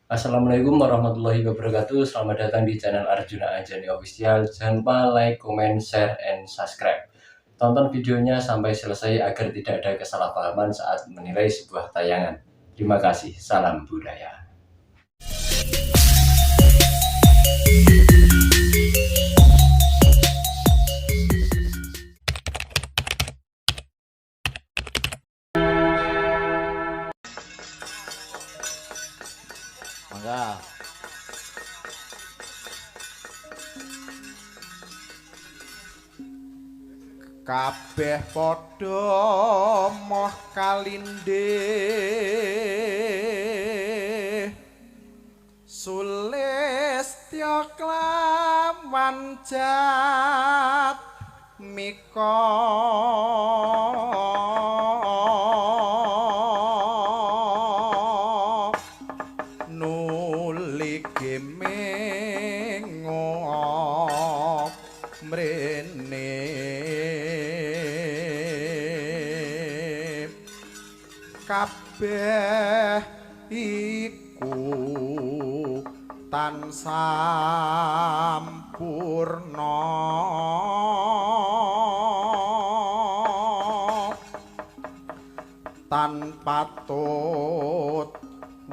Assalamualaikum warahmatullahi wabarakatuh. Selamat datang di channel Arjuna Anjani Official. Jangan lupa like, comment, share, and subscribe. Tonton videonya sampai selesai agar tidak ada kesalahpahaman saat menilai sebuah tayangan. Terima kasih. Salam budaya. Mangga. Kabeh padha moh kalindih sulistya klawan jatmika nuli gemengo mrene kabeh iku tansah sampurna tan patut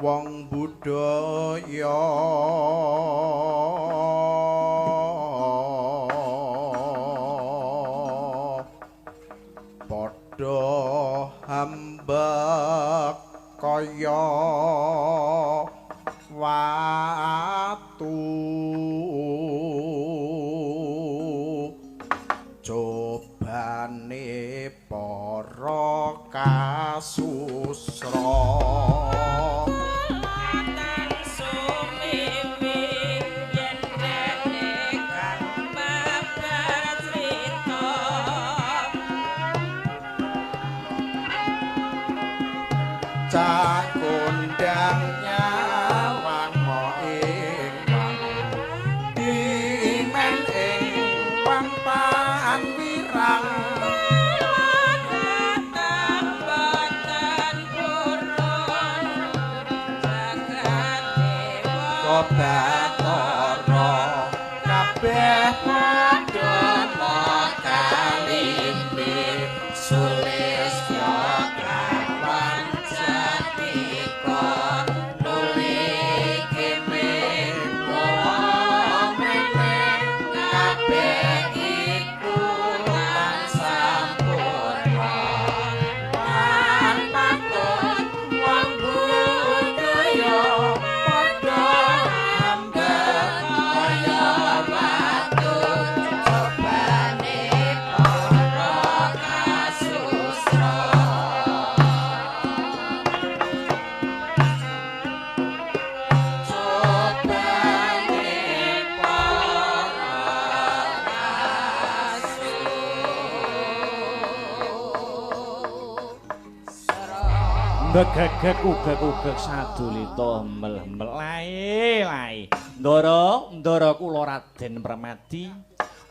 wong budaya padha hambek kaya watu cobane para kasusra. Cah kondang nyawang ing wang dimen ing wang pan wirang Bathara kabeh padha kalindih sulistya kawan jatmika nuli gemengo mrene kabeh iku tansah sampurna lan patut wong budaya padha hambek kaya watu cobane para kasusra cobane para Begegeg ugeg-ugeg sadulita mel-mel lae lae. Ndara, ndara kula Raden Permadi.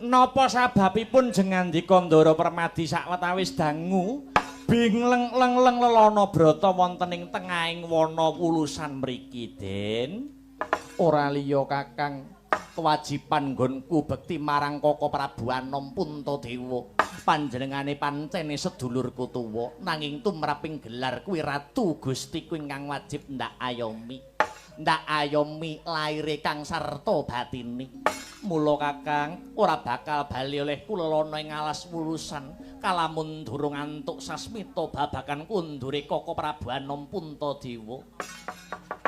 Napa sababipun jengandika Ndara Permadi sawetawis dangu bingleng leng-leng lelana brata wonten ing tengahing wana wulusan mriki, Den? Ora liya Kakang, kewajiban nggonku bekti marang Koko Prabu Anom Puntadewa. Panjenengane pancene sedulurku tuwa, nanging tumraping gelar kuwi Ratu Gusti kuwi ingkang wajib ndak ayomi. Ndak ayomi laire kang sarta batine. Mula Kakang ora bakal bali oleh kula lana ing alas wulusan kalamun durung antuk sasmita babagan kundure Koko Prabu Anom Puntadewa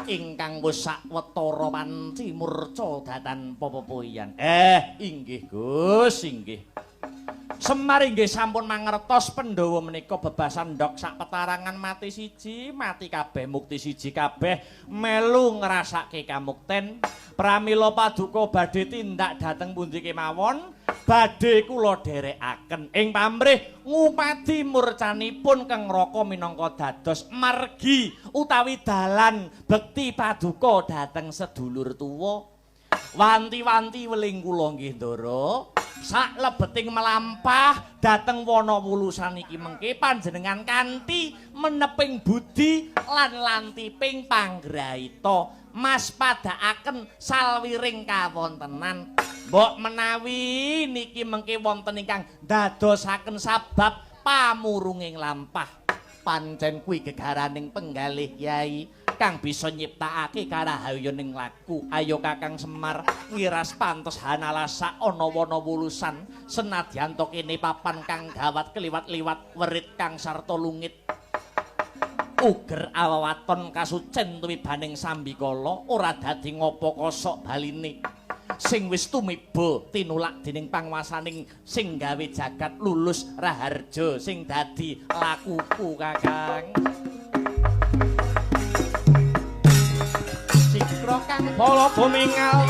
ingkang wis sawetara wanci murca datan pepepoyan. Inggih Gus, inggih. Semar inggih sampun mangertos Pandhawa menika bebasan ndok sak petarangan mati siji, mati kabeh mukti siji kabeh melu ngrasake kamukten. Pramila paduka badhe tindak dhateng pundi kemawon, badhe kula dherekaken ing pamrih ngupadi murcanipun Keng Raka minangka dados margi utawi dalan bekti paduka dhateng sedulur tuwa. Wanti-wanti weling kula nggih Ndara. Sak lebeting melampah dhateng wana wulusan iki mengke panjenengan kanthi meneping budi lan lantiping panggraita mas padhaaken salwiring kawontenan. Mbok menawi niki mengke wonten ingkang dadosaken sabab pamurunging lampah. Pancen kuwi gegaraning penggalih Yai kang bisa nyiptakake karahayuning laku. Ayo Kakang Semar ngiras pantes hanalasa ana wana wulusan senadyan to kene papan kang gawat keliwat-liwat werit kang sarta lungit. Uger awawaton kasucen tumibaning sambikala ora dadi ngopo kosok baline. Sing wis tumiba tinulak dening panguwasaning sing gawe jagat lulus raharja sing dadi lakuku Kakang. Sikra kang bala bumingal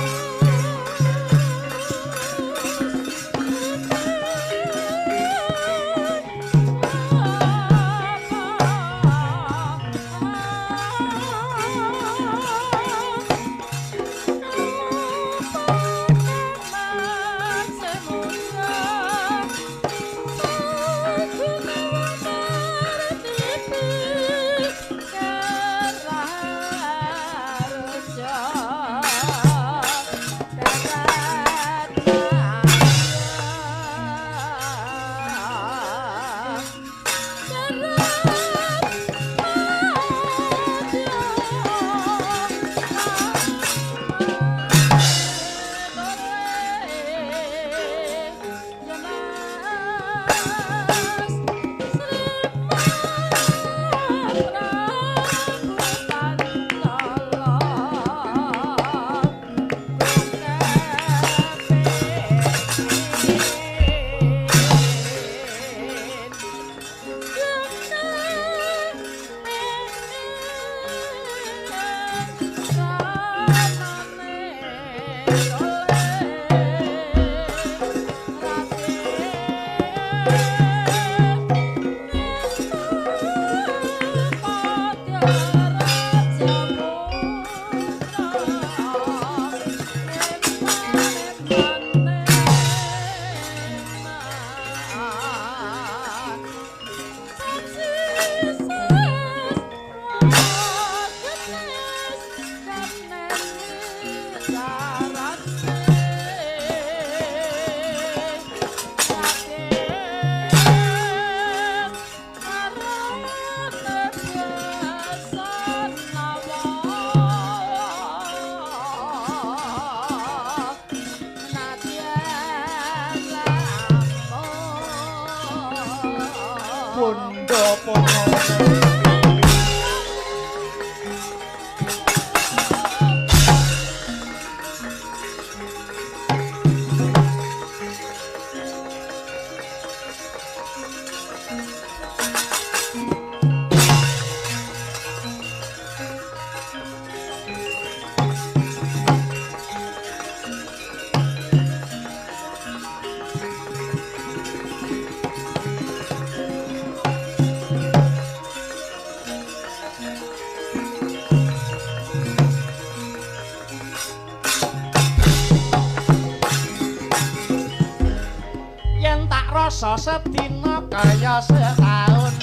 rasa sedina kaya setaun.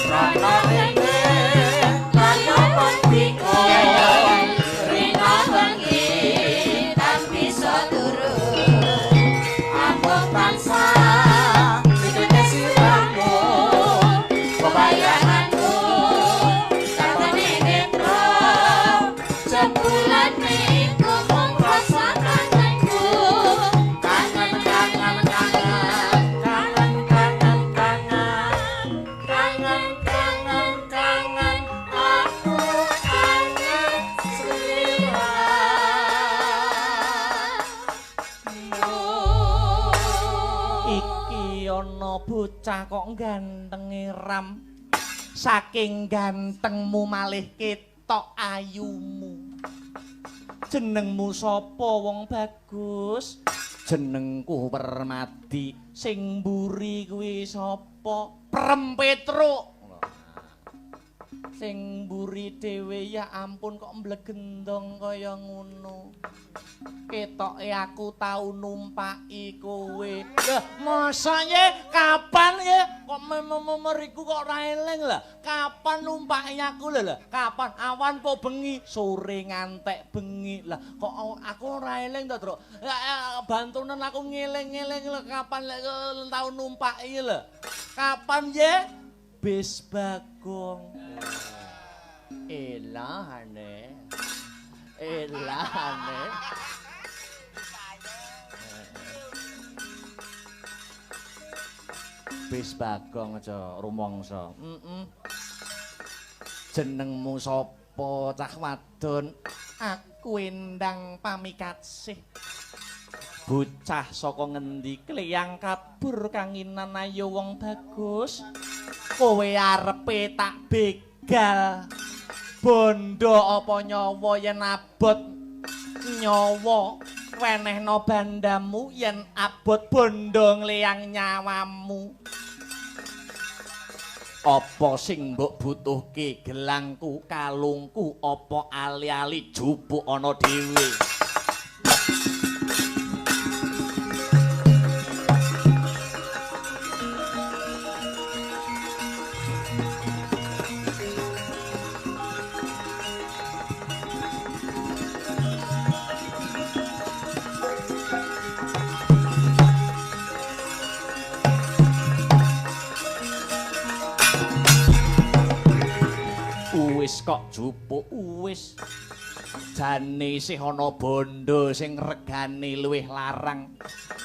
Rana rene kaya pendika rina wengi tan bisa turu amung tansah pikirke siramu bayanganmu katane netra jebulane iku mung rasa kangenku kangen kangen kangen kangen kangen kangen kangen kangen aku kangen sliramu. Iki ana bocah kok gantenge ram. Saking gantengmu malih ketok ayumu. Jenengmu sapa wong bagus? Jenengku Permadi. Sing mburi kuwi sapa? Prem Petruk. Sing mburi dhewe ya ampun kok mblegendong kaya ngono. Ketoke aku tau numpaki kowe. Lah, masa ye kapan ye kok memeriku kok ora eling lah. Kapan numpaki aku lho lho? Kapan awan po bengi, sore ngantek bengi. Lah kok aku ora eling to, Truk. Bantunan aku ngeling-ngeling lho kapan lek tau numpaki lho. Kapan ye? Bis Bagong. Elahane. Elahane. Bis Bagong aja rumangsa. Heeh. Jenengmu sapa cah wadon? Aku Endang Pamikasih. Bocah saka ngendi kleyang kabur kanginan ayo wong bagus. Kowe arepe tak begal. Bondo apa nyawa yen abot nyawa wenehno bandamu yen abot bondo ngleyang nyawamu. Apa sing mbok butuhke gelangku kalungku apa ali-ali jupuk ana dhewe. Wis kok jupuk wis jane isih ana bondo sing regane luwih larang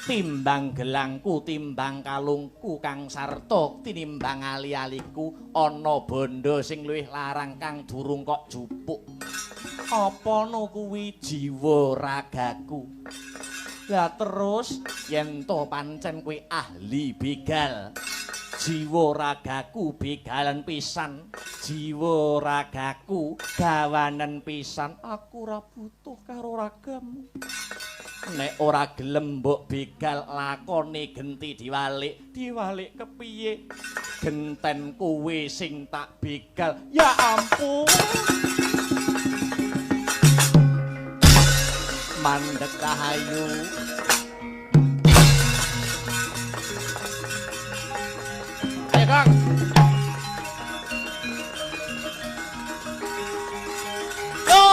timbang gelangku timbang kalungku kang sarta tinimbang ali-aliku ana bondo sing luwih larang kang durung kok jupuk. Apa no kuwi jiwa ragaku. Lah terus yen to pancen kuwi ahli begal, jiwa ragaku begalan pisan, jiwa ragaku gawanen pisan, aku ora butuh karo ragamu. Nek ora gelem mbok begal lakone genti diwalik, diwalik kepiye? Genten kowe sing tak begal. Ya ampun. Mandek rahayu. Ayo Kang. Yo.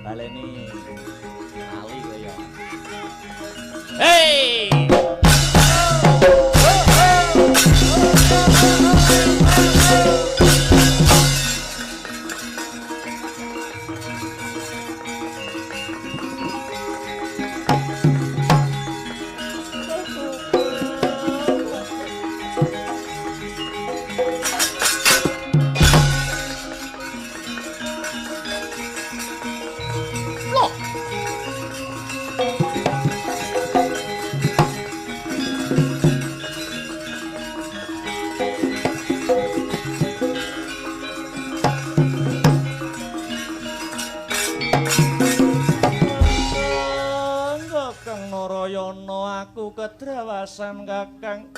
Baleni ali kowe ya. Hey. Aku kedrawasan Kakang.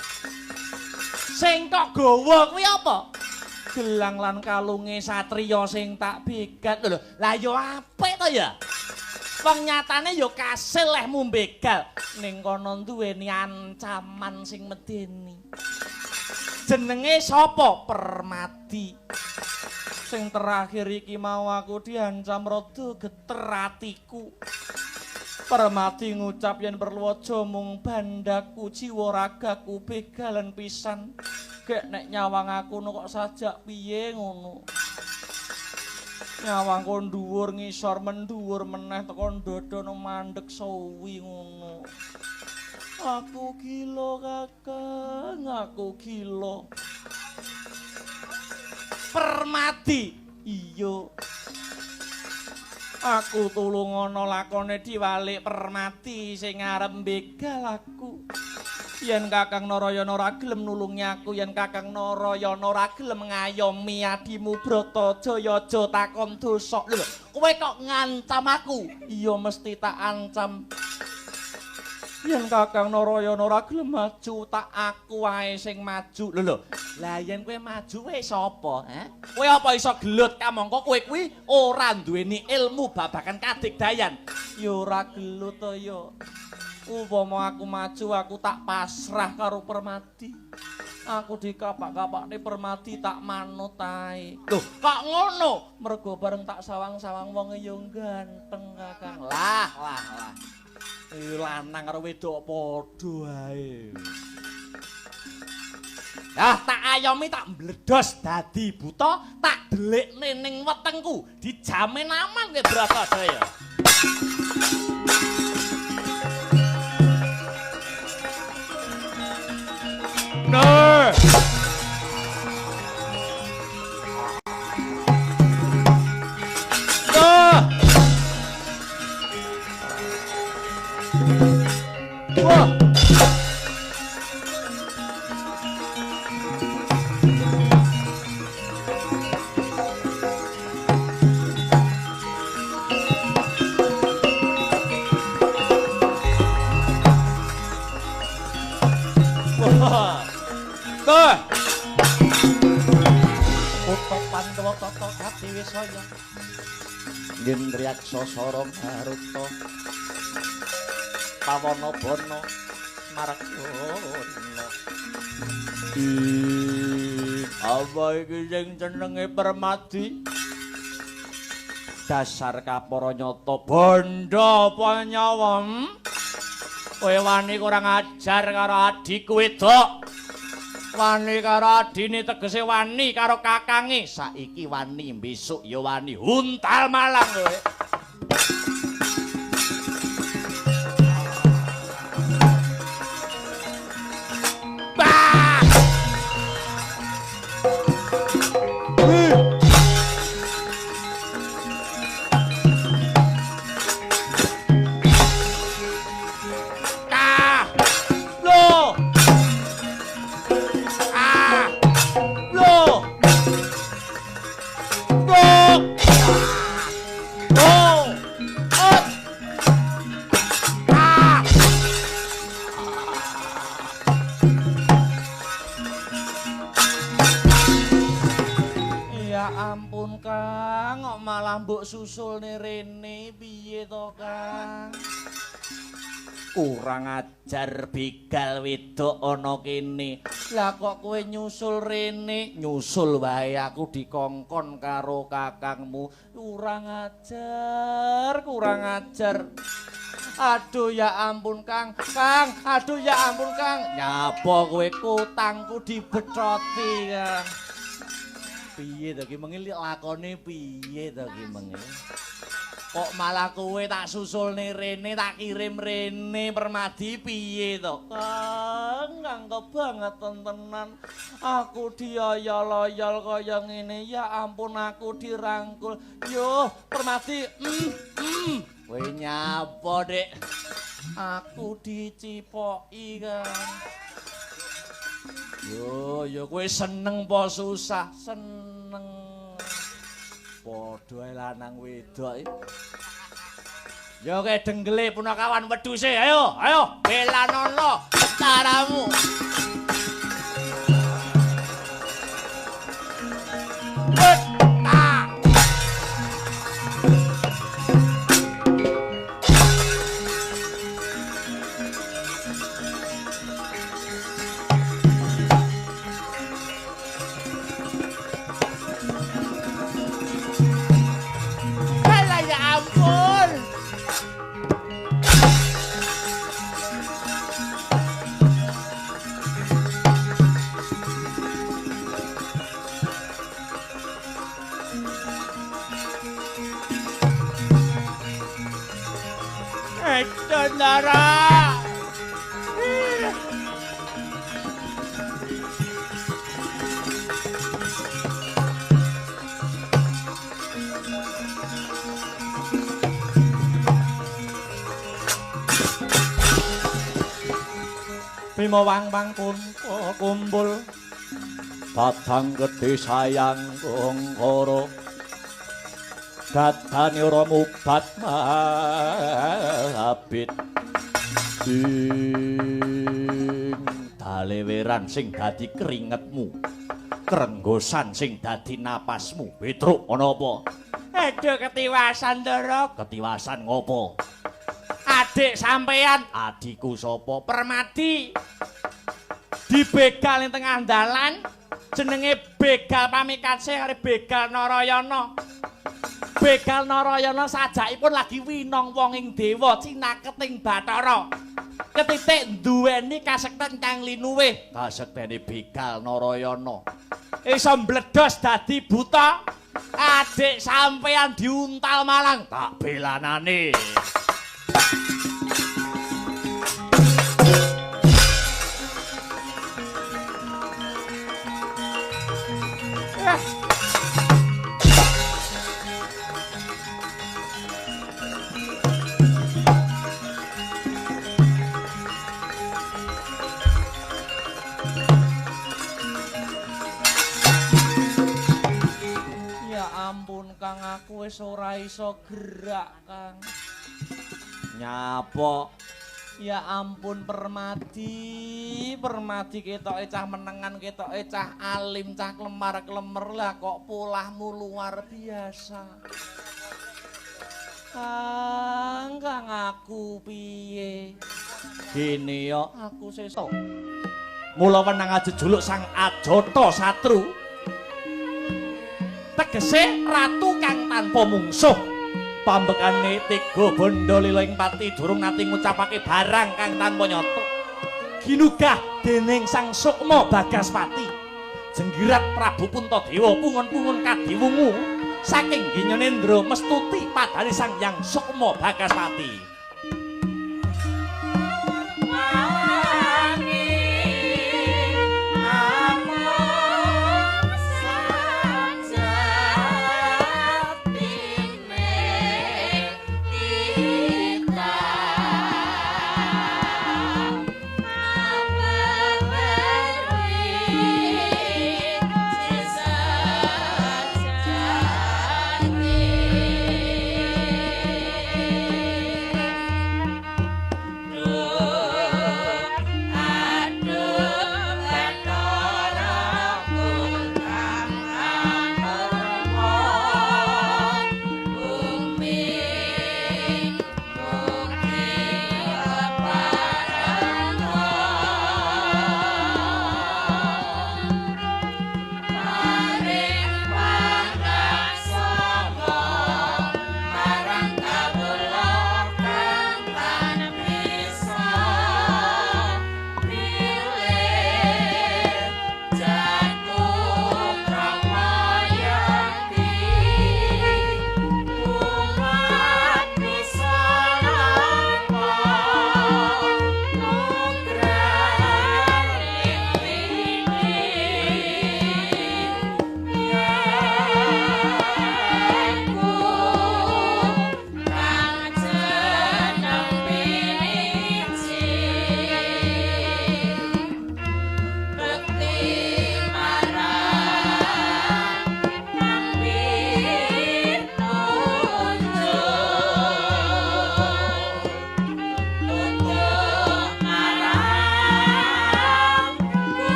Sing tok gawa kuwi apa? Gelang lan kalunge satriya sing tak begal. Lho, lah ya apik to ya. Wong nyatane ya kasil lehmu begal. Ning kono duweni ancaman sing medeni. Jenenge sapa? Permadi. Sing terakhir iki mau aku diancam rada geter atiku. Permadi ngucap yen perlu aja mung bandaku jiwa ragaku begalan pisan. Gek nek nyawang aku no kok sajak piye ngono. Nyawang kon dhuwur ngisor mendhuwur meneh teko ndodho no mandek suwi ngono. Aku gila Kakang, aku gila. Permadi, iya. Aku tulung ana lakone diwalik Permadi sing arep mbegal aku. Yen Kakang Narayana ora gelem nulungi aku, yen Kakang Narayana ora gelem ngayomi adimu Bratajaya aja takon dosa. Lho, kowe kok ngancam aku? Iya mesti tak ancam. Yen Kakang Narayana ora gelem maju, tak aku wae sing maju. Lho lho. Lah yen kowe maju kowe sapa, he? Kowe apa iso gelut kamangka kowe kuwi ora duweni ilmu babagan kadigdayan? Ya ora gelut to ya. Upama aku maju aku tak pasrah karo Permadi. Aku dikapak-kapakne Permadi tak manut ae. Lho, kok ngono? Mergo bareng tak sawang-sawang wonge ya ganteng, Kakang. Lah, lah, lah. Lanang karo wedok padha ae. Lah tak ayomi tak mbledos dadi buta, tak delikne ning wetengku, dijamin aman kowe Bratajaya. Nah. Nah. Wah. Wah. Tuh. Kutha Pandhawa tata kadiwisaya. Ngendriyaksa sara maruta. Pawana bana margana. Apa iki sing jenenge Permadi? Dasar kapara nyata bandha apa nyawa? Kowe wani kurang ajar karo adhiku wedok. Wani karo adine tegese wani karo kakange. Saiki wani, besok ya wani. Huntal malang kowe. Susulne rene piye to, Kang? Kurang ajar begal wedok ana kene. Lah kok kowe nyusul rene? Nyusul wae aku dikongkon karo kakangmu. Kurang ajar, kurang ajar. Aduh ya ampun, Kang. Kang, aduh ya ampun, Kang. Nyapa kowe kutangku dibecoti, Kang? Piye to ki mengi lakone piye to ki mengi? Kok malah kowe tak susulne rene, tak kirim rene Permadi piye to? Kang, kang kebangetan tenan. Aku dioyol-oyol kaya ngene, ya ampun aku dirangkul. Yo, Permadi, Kowe nyapa, Dik? Aku dicipoki, Kang. Yo, yo kowe seneng apa susah? Seneng. Padha ae lanang wedok iki. Yo kowe denggele punakawan wedhuse, ayo, ayo belanono caramu. Ndara. Bima wang-wang kumpul Dadang gedhe sayang kongkoro dadane ora mubat mabit. Ing daleweran sing dadi keringetmu, krenggosan sing dadi napasmu. Petruk ana apa? Aduh ketiwasan, Ndara. Ketiwasan ngopo? Adik sampean, Adikku sapa? Permadi. Dibegal ing tengah dalan, jenenge begal pamikatse karo begal Narayana. Begal Narayana sajakipun lagi winong wong ing dewa cinaketing Bathara. Ketitik duweni kasekten kang linuwih. Kasektene begal Narayana. Iso mbledos dadi buta. Adik sampean diuntal malang. Tak belanane. Ya ampun Kang, aku wis ora iso gerak, Kang. Nyapa? Ya ampun Permadi, Permadi ketoke cah menengan, ketoke cah alim, cah klemar-klemer lah kok polahmu luar biasa. Kang, Kang aku piye? Gini yo, Aku sesuk. Mula wenang jejuluk Sang Ajata Satru. Tegese ratu kang tanpa mungsuh. Pambekane tiga bondo lila ing pati durung nate ngucapake barang kang tanpa nyata. Ginugah dening Sang Sukma Bagaspati. Jenggirat Prabu Puntadewa pungun-pungun kadiwungu saking Ginyanendra mestuti padane Sang Hyang Sukma Bagaspati.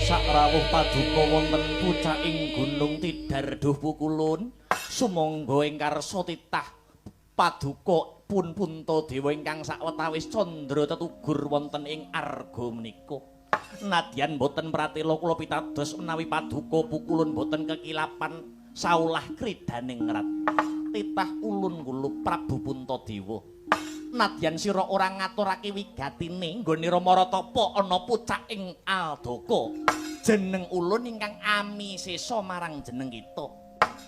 Sakrawuh paduka wonten pucaking gunung Tidar duh pukulun, sumangga ing karsa titah paduka pun Puntadewa ingkang sawetawis candra tetugur wonten ing arga menika. Nadyan boten pratela kula pitados menawi paduka pukulun boten kekilapan saulah kridaning rat. Titah ulun kula Prabu Puntadewa. Nadyan sira ora ngaturake wigatine nggone Rama Ratapa ana pucak ing Aldaka. Jeneng ulun ingkang amisesa marang jeneng kita.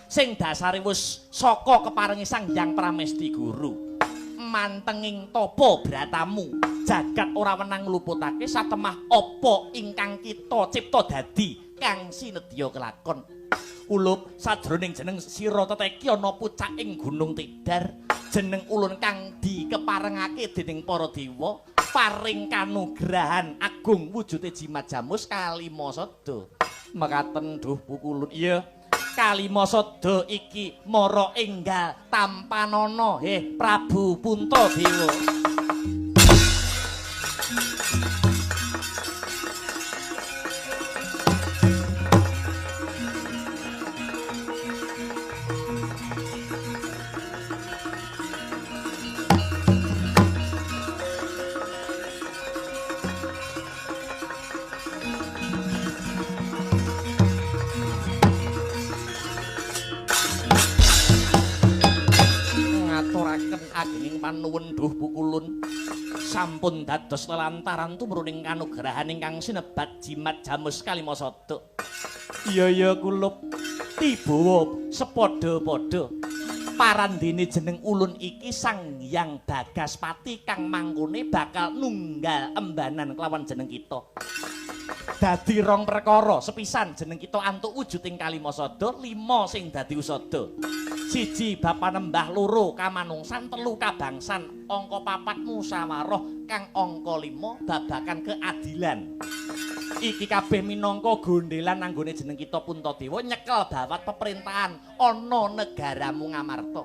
Sing dasare wis saka keparengi Sang Hyang Pramesti Guru. Mantenging tapa bratamu, jagat ora wenang ngluputake satemah apa ingkang kita cipta dadi kang sinedya kelakon. Ulup sajroning jeneng sira teteki ana pucak ing Gunung Tidar. Jeneng ulun kang dikeparengake dening para dewa paring kanugrahan agung wujude jimat jamus kalima sada. Mekaten duh pukulun. Iya, kalima sada iki mara enggal tampanana he Prabu Puntadewa. Agenging panuwun duh pukulun sampun dados lelantaran tumruning kanugrahan ingkang sinebat jimat jamus kalima sada. Iya ya kulup tibawa sepadha-padha parandene jeneng ulun iki Sang Hyang Bagaspati kang mangkone bakal nunggal embanan kelawan jeneng kita. Dadi rong perkara, sepisan jeneng kita antuk wujuding kalima sada, lima sing dadi usada. Siji bab panembah, loro kamanungsan, telu kabangsan, angka papat musyawarah, kang angka lima babakan keadilan. Iki kabeh minangka gondelan anggone jeneng kita Puntadewa nyekel bawat peperintahan ana negaramu Ngamarta.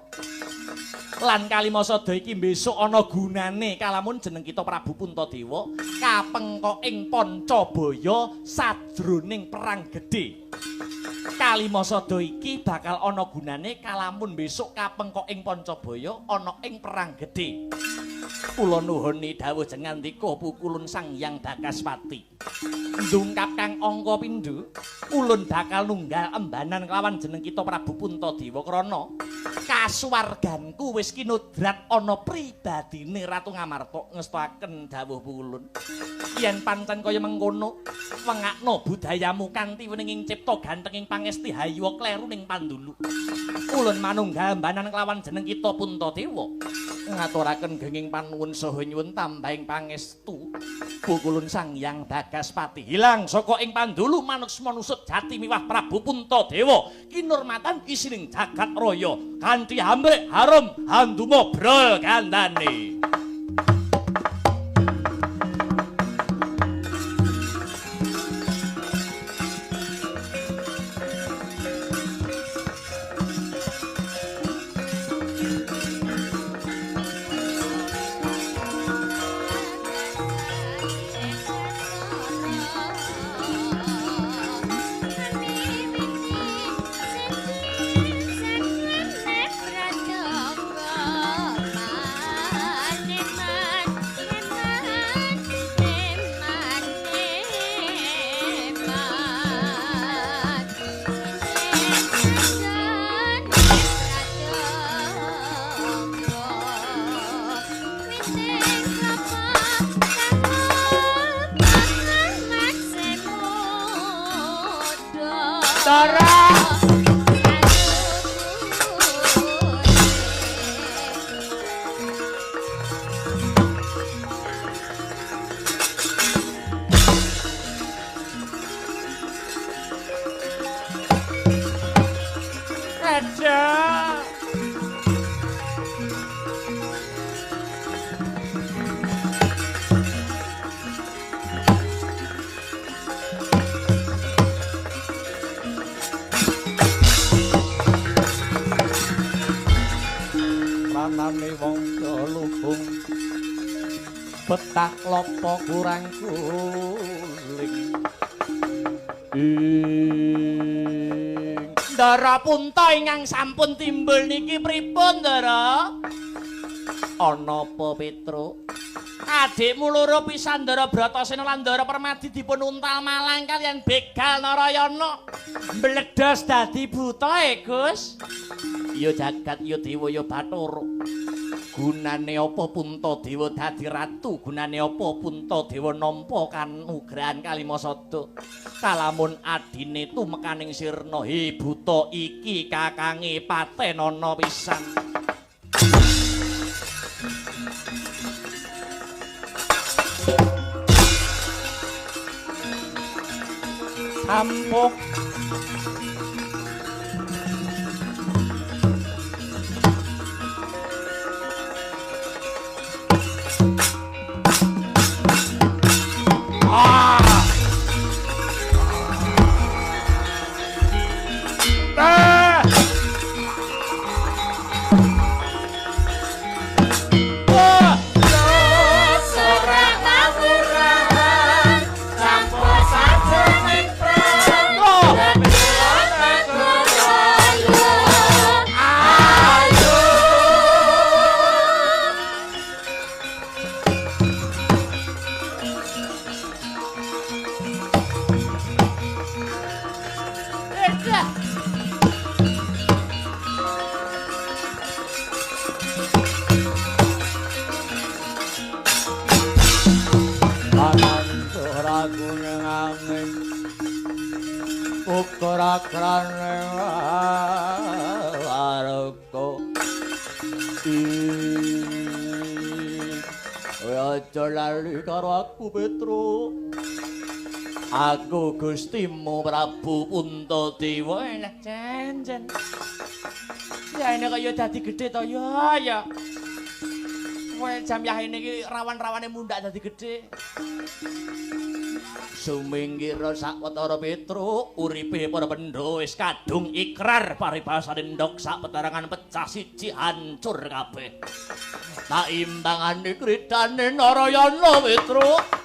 Lan kalima sada iki besok ana gunane kalamun jeneng kita Prabu Puntadewa kapengkok ing Pancabaya sajroning perang gedhe. Kalima sada iki bakal ana gunane kalamun besok kapengkok ing Pancabaya ana ing perang gedhe. Kula nuhuni dawuh jengandika pukulun Sang Hyang Bagaspati. Ndungkap kang angka pindho, ulun bakal nunggal embanan kelawan jeneng kita Prabu Puntadewa krana kasuwarganku wis kinodrat ana pribadine Ratu Ngamarta. Ngestoaken dawuh pukulun. Yen pancen kaya mengkono, wengakno budayamu kanthi weninging cipta gantenging pangesti hayuwa kleru ning pandulu. Ulun manunggal embanan kelawan jeneng kita Puntadewa. Ngaturaken genging panuwun saha nyuwun tambahing pangestu pukulun Sang Hyang Bagaspati. Hilang saka ing pandulu manuksma nusut jati miwah Prabu Puntadewa kinurmatan isining jagat raya kanthi amrih harum handuma brol gandane. Ranane wong lubung betah klopo kurang guling. Ing Ndara Punta ingkang sampun timbul niki pripun, Ndara? Ana apa, Petruk? Adikmu loro pisan Ndara Bratasena lan Ndara Permadi dipun untal malang kaliyan begal Narayana. Mbledos dadi buta e, Gus. Ya jagat ya dewa ya Bathara. Gunane apa Puntadewa dadi ratu? Gunane apa Puntadewa nampa kanugrahan Kalimasada? Kalamun adine tumekaning sirna, he buta iki kakange patenana pisan. Sampuk. Aku Petro, aku Gustimu Prabu Puntadewa. Elah jen-jen. Ya ini kaya dadi gedhe to ya ya. Kowe jam yahene iki rawan-rawane mundhak dadi gedhe. Suminggir sawetara Petro, uripe para Pandhawa wis kadung ikrar paribasane ndhok sapetarangan pecah siji hancur kabeh. Tak imbangane kridane Narayana Petro.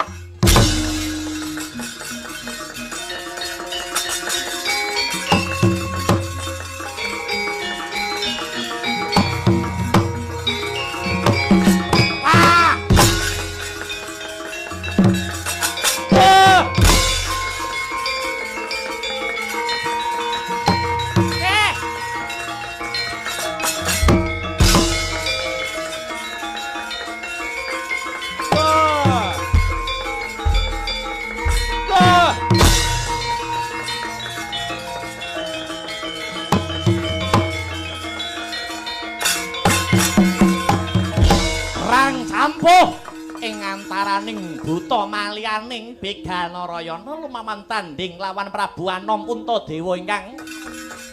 Ing antaraning buta malianing begal Narayana lumaman tanding lawan Prabu Anom Puntadewa ingkang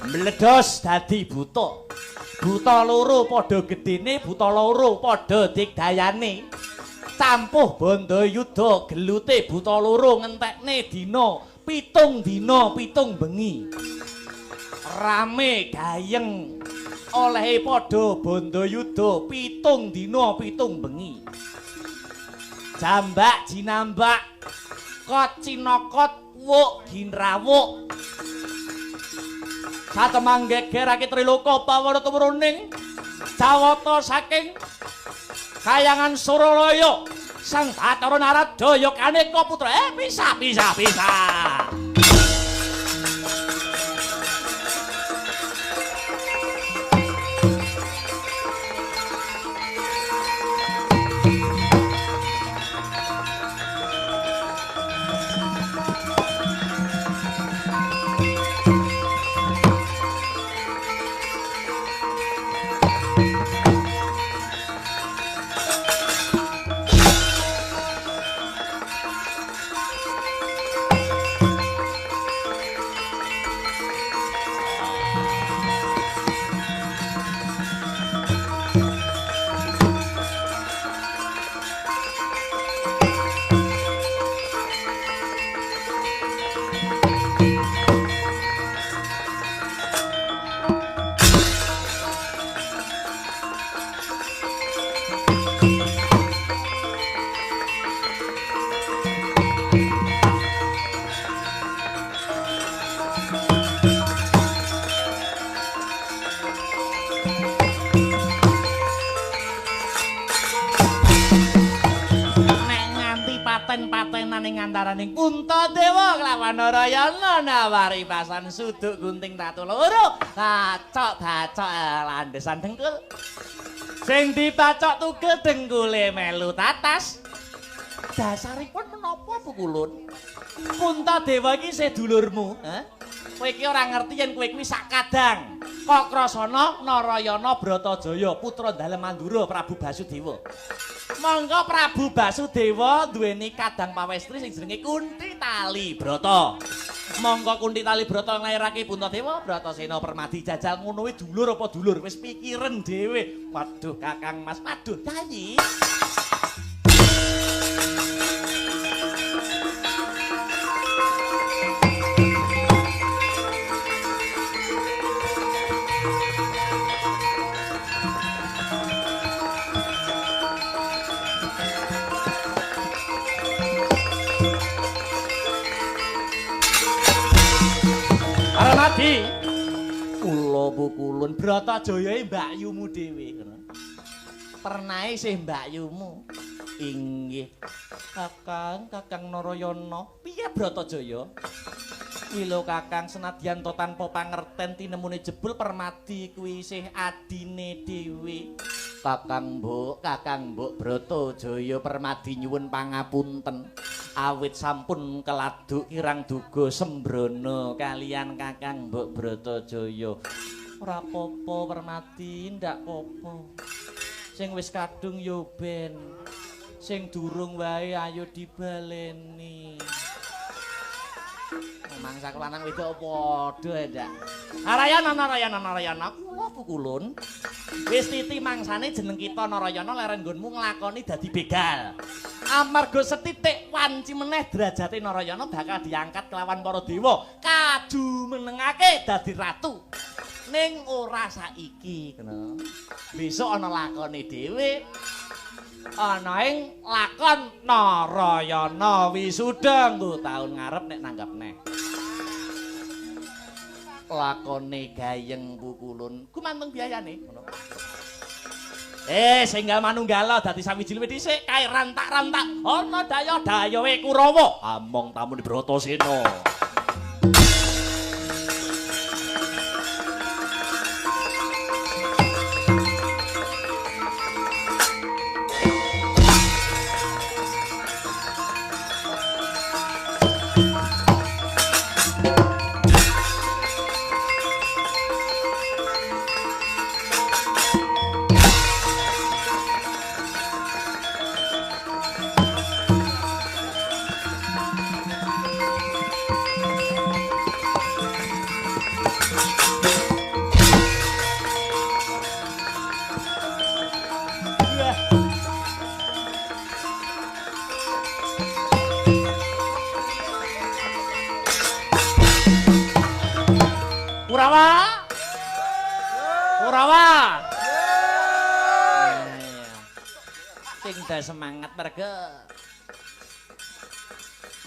mbledos dadi buta. Buta loro padha gedene, buta loro padha digdayane. Campuh bandha yuda gelute buta loro ngentekne dina 7 dina 7 bengi. Rame gayeng olehe padha bandha yuda 7 dina 7 bengi. Jambak jinambak kot cinokot wuk ginrawuk satemang geger aki triloka pawana tumruning jawata saking kayangan Suralaya Sang Bathara Narada ya kaneka putra pisah pisah pisah. ing antaraning Puntadewa kelawan Narayana nawari pasan suduk gunting tatu loro. Bacok bacok landesan dengkul. Sing dibacok tugel dengkule melu tatas. Dasaripun menapa Pukulun? Puntadewa iki isih dulurmu, ha? Kowe iki ora ngerti yen kowe kuwi sak kadang. Kakrasana Narayana Bratajaya putra dalem Mandura Prabu Basudewa. Monggo Prabu Basudewa duweni kadang pawestri sing jenenge Kunti Tali Brata. Monggo Kunti Tali Brata nglairake Puntadewa, Bratasena Permadi jajal ngono kuwi dulur apa dulur wis pikiren dhewe. Waduh Kakang Mas, waduh Yayi. Permadi kula pukulun Bratajaya mbakyumu dhewe ngono. Pernahe isih mbakyumu. Inggih. Kakang, Kakang Narayana, piye Bratajaya? Kuwi lho Kakang senadyan to tanpa pangerten tinemune jebul Permadi kuwi isih adine dhewe. Kakang Mbok, Kakang Mbok Bratajaya Permadi nyuwun pangapunten. Awit sampun keladuk kirang duga sembrono kalian Kakang Mbok Bratajaya. Ora apa-apa Permadi, ndak apa-apa. Sing wis kadung yo ben. Sing durung wae ayo dibaleni. Mangsa lanang wedok padha ndak. Narayana Narayana Narayana kula pukulun. Wis titi mangsane jeneng kita Narayana leren nggonmu nglakoni dadi begal. Amarga setitik wanci meneh derajate Narayana bakal diangkat kelawan para dewa, kajumenengake dadi ratu. Ning ora saiki ngono. Besok ana lakone dhewe. Ana ing lakon Narayana wisuda nggo taun ngarep nek nanggap neh. Lakone gayeng pukulun gumantung biayane ngono. Senggal manunggala dadi sawiji luwih dhisik kae rantak-rantak ana daya-dayawe Kurawa among tamune Bratasena. Kurawa. Kurawa. Sing dah semangat merga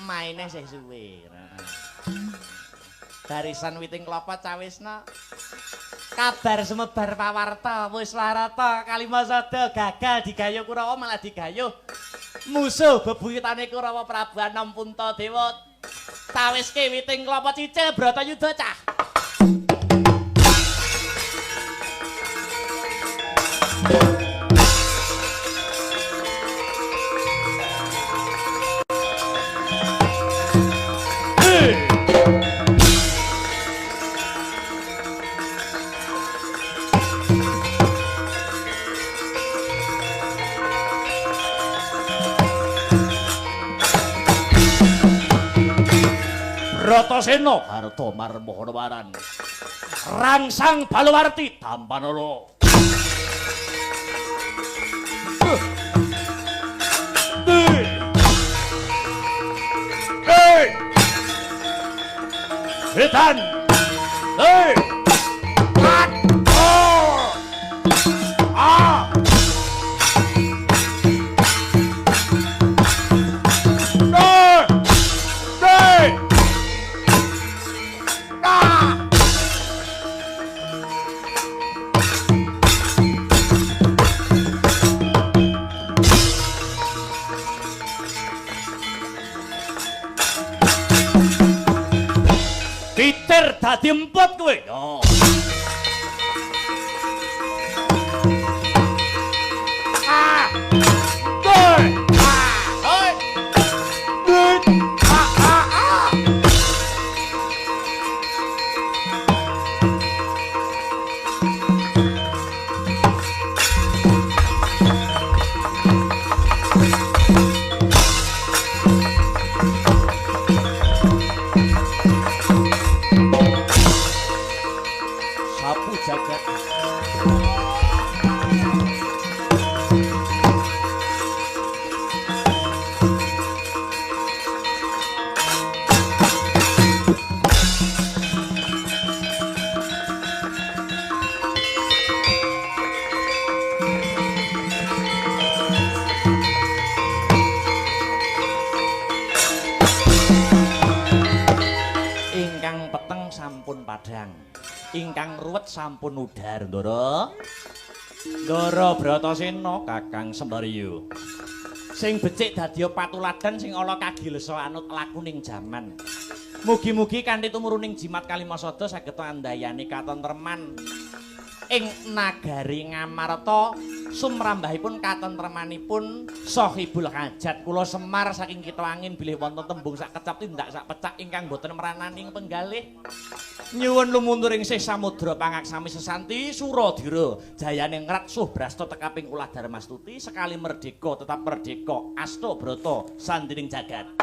maine sih suwe. Barisan witing klopo cawisna. Kabar sumebar pawarta wis larata Kalimasada gagal digayuh Kurawa malah digayuh musuh bebuyutane Kurawa Prabu Anom Puntadewa. Cawiske witing klopo cicil Bratayuda cah. Bratasena harta marmohana waran. Rangsang Baluwarti Tampanala. Wetan. Hei. Pat. Oh. Ah. Dadi emput kowe. Yo. Ah. Doi. Ah. Oi. Dit. Ah ah ah. Sapu jagat. Ingkang peteng sampun padhang, ingkang ruwet sampun udar, Ndara. Ndara Bratasena Kakang Sembarya. Sing becik dadi patuladan sing ala kagilesa anut lakuning jaman. Mugi-mugi kanthi tumuruning jimat kalimasada saged andayani katentreman ing nagari Ngamarta, sumrambahipun katentremanipun Sohibul Hajat. Kula Semar saking Kitha Angin bilih wonten tembung sak kecap tindak sak pecak ingkang boten meranani ing penggalih. Nyuwun lumunturing sih samudra pangaksami sesanti suradira jayane ngrat subrasta tekaping ulah darmastuti sekali merdeka tetap merdeka asta brata sandining jagat.